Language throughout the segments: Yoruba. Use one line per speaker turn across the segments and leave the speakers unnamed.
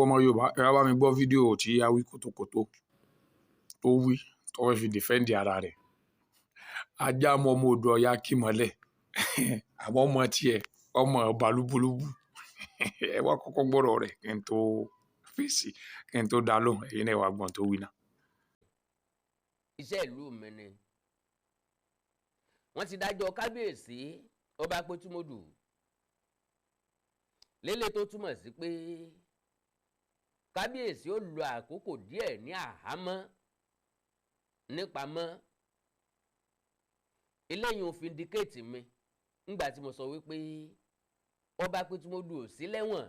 Ọmọ Yorùbá, ẹ wá bá mi gbọ́ fídíò tí Awíkótókótó tó wí tó fẹ́ fi defend ara rẹ̀. Ajá mọ ọmọ odò ọ̀yà kì mọ́lẹ̀, àmọ́ ọmọ tiẹ̀ ọmọ ọba lúbúlúbú. Ẹ wá kọ́kọ́ gbọ́rọ̀ rẹ̀ kí n tó fèsì, kí n tó dá lóhùn. Ẹ̀yin náà wá gbọ́n tó wí náà.
Iṣẹ́ ìlú mi ni wọ́n ti dájọ́ kábíyèsí ọba Pétúmọ́dù lélẹ̀, tó túmọ̀ sí pé kábíyèsí ó lo àkókò díẹ̀ ní àhámọ́ nípamọ́. Eléyìí ò fi indicate mi ńgbà tí mo sọ wípé ọba Pétúmọ́dù ò sí lẹ́wọ̀n,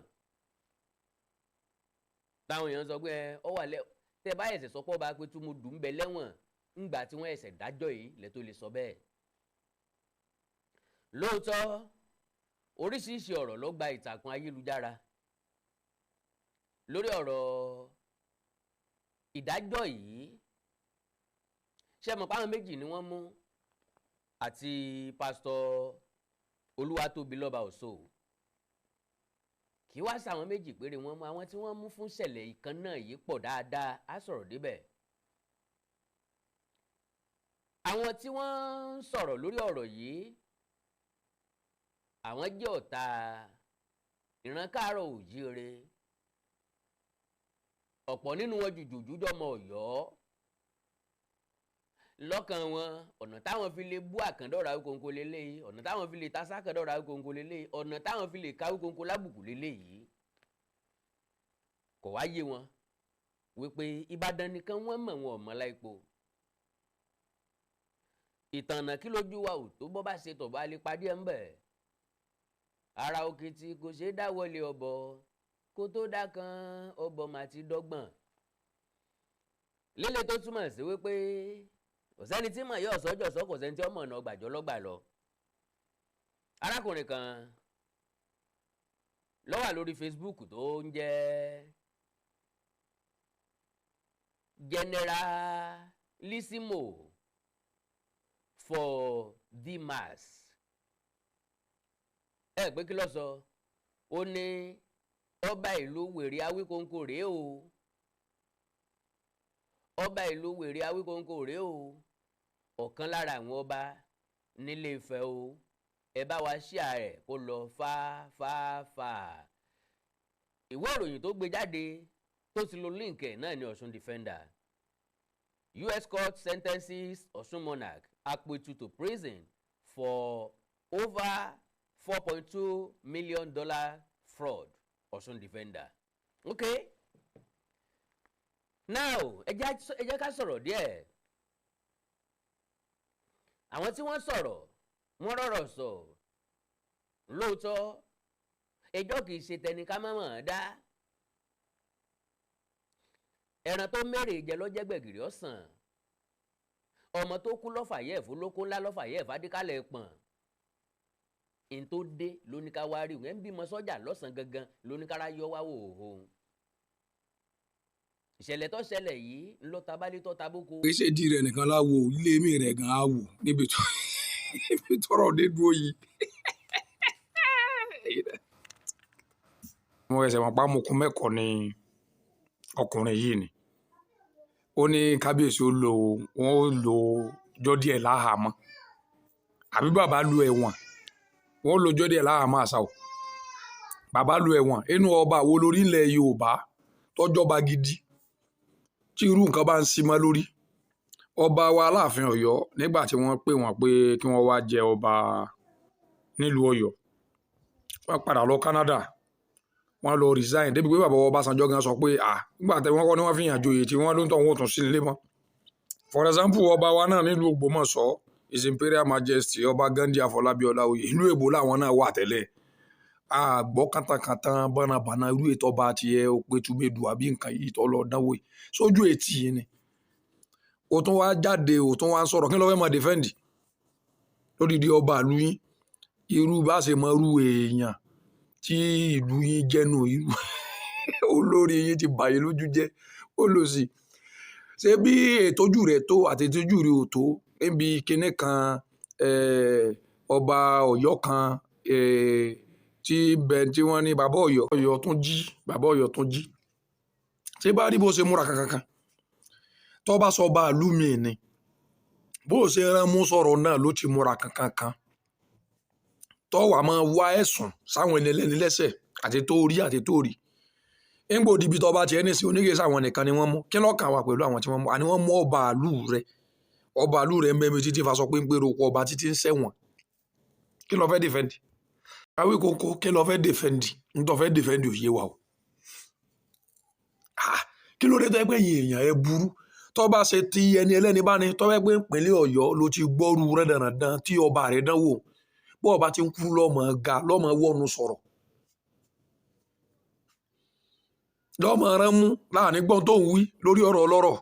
táwọn èèyàn sọ pé ọ wà lẹ́. Tẹ́ bá ẹ̀sẹ̀ sọ pé ọba Pétúmọ́dù ń bẹ lẹ́wọ̀n ńgbà tí wọ́n ẹ̀sẹ̀ dájọ́ yìí lẹ́ tó lè sọ bẹ́ẹ̀. Lóòótọ́, oríṣiríṣi ọ̀rọ̀ ló gba ìtàkùn ayélujára lórí ọ̀rọ̀ ìdájọ́ yìí. Ṣé mọ̀ páwọn méjì ni wọ́n mú àti pásítọ̀ Olúwatóbilọ́ba Òṣò? Kí wá sáwọn méjì péré wọ́n mú. Àwọn tí wọ́n mú fún ṣẹlẹ̀ ìkan náà yìí pọ̀ dáadáa, á sọ̀rọ̀ débẹ̀. Àwọn tí wọ́n ń sọ̀rọ̀ lórí ọ̀rọ̀ yìí, àwọn jẹ́ ọ̀tá ìran káàárọ̀ òjíire. Ọ̀pọ̀ nínú wọn jùjùjú jọmọ Ọ̀yọ́ lọ́kàn wọn. Ọ̀nà táwọn fi lè bú Àkàndọ̀rọ̀ Awíkonko lélẹ́yìí, ọ̀nà táwọn fi lè ta sákàndọ̀rọ̀ Awíkonko lélẹ́yìí, ọ̀nà táwọn fi lè ka Awíkonko lábùkù lélẹ́yìí. Kò wá yé wọn wípé Ìbàdàn nìkan wọ́n mọ̀, wọn ò mọ̀ láìpo ìtànà kí lójú wa ò tó. Bọ́ bá ṣe tọ̀ bá lè padì ẹ̀ ń bẹ̀. Ara òkìtì kò ṣeé dáwọ́lé ọ̀bọ, kó tó dá kan ọ̀bọ mà ti dọ́gbọ̀n líle, tó túmọ̀ sí wípé kò sẹ́ni tí mọ̀ yóò sọ́jọ́ sọ, kò sẹ́ni tí ọmọ ọ̀nà gbàjọ́ lọ́gbà lọ. Arákùnrin kan ló wà lórí Facebook tó ń jẹ́ Generalissimo for the mass. Ẹ pé kí ló sọ? Ó ní ọba ìlú wèrè Awíkonko rèé o, ọba ìlú wèrè Awíkonko rèé o, ọ̀kan lára àwọn ọba nílé Ifẹ̀ o. Ẹ bá wa ṣíà rẹ̀ kó lọ fáfáfá. Ìwé ìròyìn tó gbé jáde tó ti lo link ẹ̀ náà ní Ọ̀ṣun Defender. US court sentences Ọ̀ṣun monarch Apetu to prison for over $4.2 million fraud, Ọ̀ṣun Defender. Okay, now ẹ jẹ́ ká sọ̀rọ̀ díẹ̀. Àwọn tí wọ́n sọ̀rọ̀, wọ́n rọ̀rọ̀ sọ lóòótọ́. Ẹjọ́ kìí ṣe tẹni ká má mọ̀ ọ́n dá. Ẹran tó mẹ́rè jẹ lọ́jẹ́ gbẹ̀gìrì ọ̀sán. Ọmọ tó kú lọ́fà yẹ̀ fún lóko ńlá lọ́fà yẹ̀ fàdíkàlẹ̀ pọ̀n n tó dé lóníká wá rí wọn ń bímọ sọ́jà lọ́sàn gangan lóníkára yọ wá wò ó. Ìṣẹ̀lẹ̀ tó ṣẹlẹ̀ yìí ńlọ tabalẹ̀ tó taboko.
Kì í ṣe ìdí rẹ̀ nìkan láwo, ilé mi rẹ̀ gan á wò níbi tó níbi tọ́rọ̀ dé dúró yìí. Mo ẹsẹ̀ mọ̀ pa amukun mẹ́kọ̀ọ́ ni ọkùnrin yìí ni. Ó ní kábíyèsí ó lo, wọ́n ó lo ọjọ́ díẹ̀ láhàámọ́, àbí bàbá lu ẹ̀wọ̀n, wọ́n ó lo ọjọ́ díẹ̀ láhàámọ́. Àṣà o, bàbá lu ẹ̀wọ̀n. Inú ọba wo lórí ilẹ̀ Yorùbá tọ́jọ́ba gidi tí irú nǹkan bá ń simọ́ lórí? Ọba wa Aláàfin Ọ̀yọ́, nígbà tí wọ́n pè wọ́n pé kí wọ́n wá jẹ ọba nílùú Ọ̀yọ́, wọ́n padà lọ Canada, wọ́n lọ resign, débi pé bàbá Ọbásanjọ́ gan sọ pé à nígbà tí wọ́n kọ́ ni wọ́n fi hàn joyè tí wọ́n ló ń tọ́ wọn ò tún sí nílé mọ́. For example, ọba wa náà nílùú Ògbómọ̀ṣọ́, His Imperial Majesty Ọba Ghandi Afọlábí Ọláoyè, ìlú èbó làwọn náà wà tẹ́lẹ̀. Àgbọ̀ kàntàkàntàn bọ́nàbànà irú ètò ọba tiẹ̀ Òpètùmẹ̀dù àbí nǹkan yìí tó lọ dánwò yìí sójú etí yìí ni. O tún wá jáde, o tún wá ń sọ̀rọ̀. Kí ló fẹ́ máa defend lódìdí ọba ìlú yín? Irú bá ṣe mọ irú èèyàn tí ìlú yín jẹ́nu, irú olórí yín ti bàyè lójú jẹ́. Ó lò sí ṣé bí ètòjú rẹ̀ tó àti ètòjú rẹ̀ ò tó níbi kinní kan. Ọba Ọ̀yọ́ kan tí bẹ tí wọ́n ní bàbá Ọ̀yọ́, Ọ̀yọ́ tún jí, bàbá Ọ̀yọ́ tún jí. Ṣé bá rí bó ṣe múra kankankan tó bá sọ ọba ìlú mi ni, bó ṣe rán mú sọ̀rọ̀ náà ló ti múra kankankan, tó wàá máa wá ẹ̀sùn sáwọn ẹni ẹlẹ́ni lẹ́sẹ̀ àti tó rí àti tó rí. Ńgbò dìbì tó bá tiẹ̀ ní sí oníkèé sáwọn nìkan ni wọ́n mú. Kí lọ́kàn wà pẹ̀lú àwọn tí wọ́n mú? Àní wọ́n mú ọba ìlú rẹ̀. Ọba ìlú rẹ̀ mẹ́mi títí faṣọ péńpé roko ọba títí ń ṣẹ̀wọ̀n. Kí ló fẹ́ defend? Awíkonko, kí ló fẹ́ defend? Ń tó fẹ́ defend ò yé wa o. Kí ló dé tó yẹ pé ẹ̀yin èèyàn ẹ burú? Tó bá ṣe ti ẹni ẹlẹ́ni bá ní, tó bá pé ìpínlẹ̀ Ọ̀yọ́ ló ti gbọ́rú rẹ́dàràdàn tí ọba rẹ̀ dánwò, bó ọba ti ń kú lọ́mọ ga lọ́mọ wọ́nu sọ̀rọ̀ lọ́mọ rán mú láàrin gbọ́n tó ń wí lórí ọ̀rọ̀ ọlọ́rọ̀.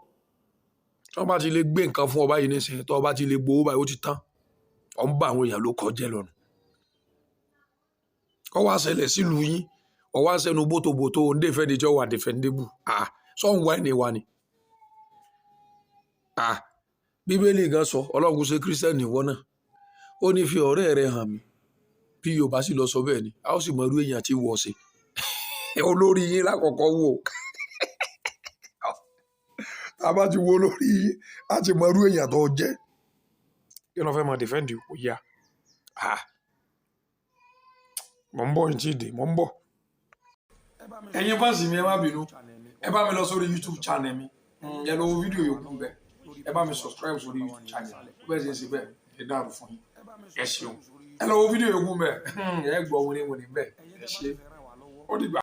Tó bá ti lè gbé nǹkan fún ọba yìí nísìnyí, tó bá ti lè gbowó báyìí, ó ti tán. Ọ̀ ń bá àwọn èèyàn ló kọjẹ́ lọ́nu. Kọ́ wá ṣẹlẹ̀ sílùú yín, ọ̀ wá sẹ́nu bótobòto ń defend tí ó wà defendable. Sọ ń wá ẹni wa ni. Bíbélì gan sọ, Ọlọ́run kò ṣe kírísítẹ́nì ìwọ náà. Ó ní fi ọ̀rẹ́ rẹ hàn mí. Bí Yorùbá sì lọ sọ bẹ́ẹ̀ ni, a ó sì mọ irú èèyàn tí wọ́ ṣe. Olórí yín lákọ̀ọ́kọ́ wò. Tá a bá ti wo olórí yín, a ti mọ irú èèyàn tó jẹ́. Kí ló fẹ́ máa defend kò yá? Mò ń bọ̀ ní tí ì dé, mò ń bọ̀. Ẹ̀yin fans mi, ẹ má bínú. Ẹ bá mi lọ sórí YouTube channel mi. Ẹ lọ wo fídíò yòókù bẹ́ẹ̀. Ẹ bá mi subscribe sórí YouTube channel. Bẹ́ẹ̀ ṣe ń ṣe bẹ́ẹ̀, ẹ dàrú fún yín. Ẹ ṣeun. Ẹ lọ wo fídíò yòókù bẹ́ẹ̀. Ẹ gbọ́ wíníwíní bẹ́ẹ̀. Ẹ ṣé. Ó dìgbà.